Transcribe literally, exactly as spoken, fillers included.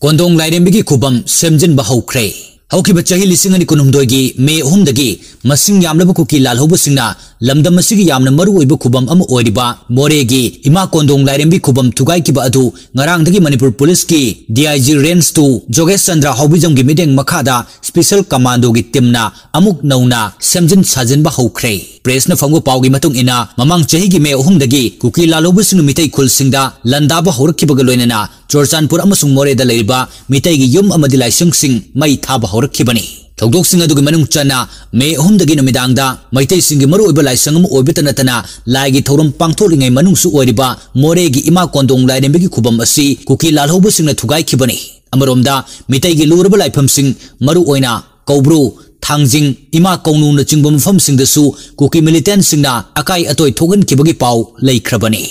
ꯀꯣꯟꯗꯣꯡ ꯂꯥꯏꯔꯦꯝꯕꯤꯒꯤ ꯈꯨꯕꯝ ꯁꯦꯝꯖꯤꯟꯕ ꯍꯧꯈ꯭ꯔꯦ꯫ ꯍꯧꯈꯤꯕ ꯆꯍꯤ ꯂꯤꯁꯤꯡ ꯑꯅꯤ ꯀꯨꯟꯍꯨꯝꯗꯣꯏꯒꯤ ꯃꯦ ꯑꯍꯨꯝꯗꯒꯤ ꯃꯁꯤꯡ ꯌꯥꯝꯂꯕ ꯀꯨꯀꯤ ꯂꯥꯜꯍꯧꯕꯁꯤꯡꯅ ꯂꯝꯗꯝ ꯑꯁꯤꯒꯤ ꯌꯥꯝꯅ ꯃꯔꯨ ꯑꯣꯏꯕ ꯈꯨꯕꯝ ꯑꯃ ꯑꯣꯏꯔꯤꯕ ꯃꯣꯔꯦꯒꯤ ꯏꯃꯥ ꯀꯣꯟꯗꯣꯡ ꯂꯥꯏꯔꯦꯝꯕꯤ ꯈꯨꯕꯝ ꯊꯨꯒꯥꯏꯈꯤꯕ ꯑꯗꯨ ꯉꯔꯥꯡꯗꯒꯤ ꯃꯅꯤꯄꯨꯔ ꯄꯨꯂꯤꯁꯀꯤ D I G Range two ꯖꯣꯒꯦꯁ Chandra ꯍꯥꯎꯕꯤꯖꯝꯒꯤ ꯃꯤꯠꯌꯦꯡ ꯃꯈꯥꯗ special commandoꯒꯤ teamꯅ ꯑꯃꯨꯛ ꯅꯧꯅ ꯁꯦꯝꯖꯤꯟ ꯁꯥꯖꯤꯟꯕ ꯍꯧꯈ꯭ꯔꯦ꯫ Pressꯅ ꯐꯪꯕ ꯄꯥꯎꯒꯤ ꯃꯇꯨꯡ ꯏꯟꯅ, ꯃꯃꯥꯡ ꯆꯍꯤꯒꯤ ꯃꯦ ꯑꯍꯨꯝꯗꯒꯤ ꯀꯨꯀꯤ ꯂꯥꯜꯍꯧꯕꯁꯤꯡꯅ ꯃꯤꯇꯩ ꯈꯨꯜꯁꯤꯡꯗ ꯂꯥꯟꯗꯥꯕ ꯍꯧꯔꯛꯈꯤꯕꯒ ꯂꯣꯏꯅꯅ ꯆꯨꯔꯆꯥꯟꯄꯨꯔ ꯑꯃꯁꯨꯡ ꯃꯣꯔꯦꯗ ꯂꯩꯔꯤꯕ ꯃꯤꯇꯩꯒꯤ ꯌꯨꯝ ꯑꯃꯗꯤ ꯂꯥꯏꯁꯪꯁꯤꯡ ꯃꯩ ꯊꯥꯕ ꯍꯧꯔꯛꯈꯤꯕꯅꯤ꯫ ꯊꯧꯗꯣꯛꯁꯤꯡ ꯑꯗꯨꯒꯤ ꯃꯅꯨꯡ ꯆꯟꯅ ꯃꯦ ꯑꯍꯨꯝꯗꯒꯤ ꯅꯨꯃꯤꯗꯥꯡꯗ ꯃꯩꯇꯩꯁꯤꯡꯒꯤ ꯃꯔꯨꯑꯣꯏꯕ ꯂꯥꯏꯁꯪ ꯑꯃ ꯑꯣꯏꯕꯇ ꯅꯠꯇꯅ ꯂꯥꯏꯒꯤ ꯊꯧꯔꯝ ꯄꯥꯡꯊꯣꯛꯂꯤꯉꯩ ꯃꯅꯨꯡꯁꯨ ꯑꯣꯏꯔꯤꯕ ꯃꯣꯔꯦꯒꯤ ꯏꯃꯥ ꯀꯣꯟꯗꯣꯡ ꯂꯥꯏꯔꯦꯝꯕꯤꯒꯤ ꯈꯨꯕꯝ ꯑꯁꯤ ꯀꯨꯀꯤ ꯂꯥꯜꯍꯧꯕꯁꯤꯡꯅ ꯊꯨꯒꯥꯏꯈꯤꯕꯅꯤ꯫ ꯑꯃꯔꯣꯝꯗ, ꯃꯤꯇꯩꯒꯤ ꯂꯨꯔꯕ ꯂꯥꯏꯐꯝꯁꯤꯡ, ꯃꯔꯨꯑꯣꯏꯅ ꯀꯧꯕ꯭ꯔꯨ, ꯊꯥꯡꯖꯤꯡ, ꯏꯃꯥ ꯀꯧꯅꯨꯅꯆꯤꯡꯕ ꯃꯐꯝꯁꯤꯡꯗꯁꯨ ꯀꯨꯀꯤ militantꯁꯤꯡꯅ ꯑꯀꯥꯏ ꯑꯇꯣꯏ ꯊꯣꯛꯍꯟꯈꯤꯕꯒꯤ ꯄꯥꯎ ꯂꯩꯈ꯭ꯔꯕꯅꯤ꯫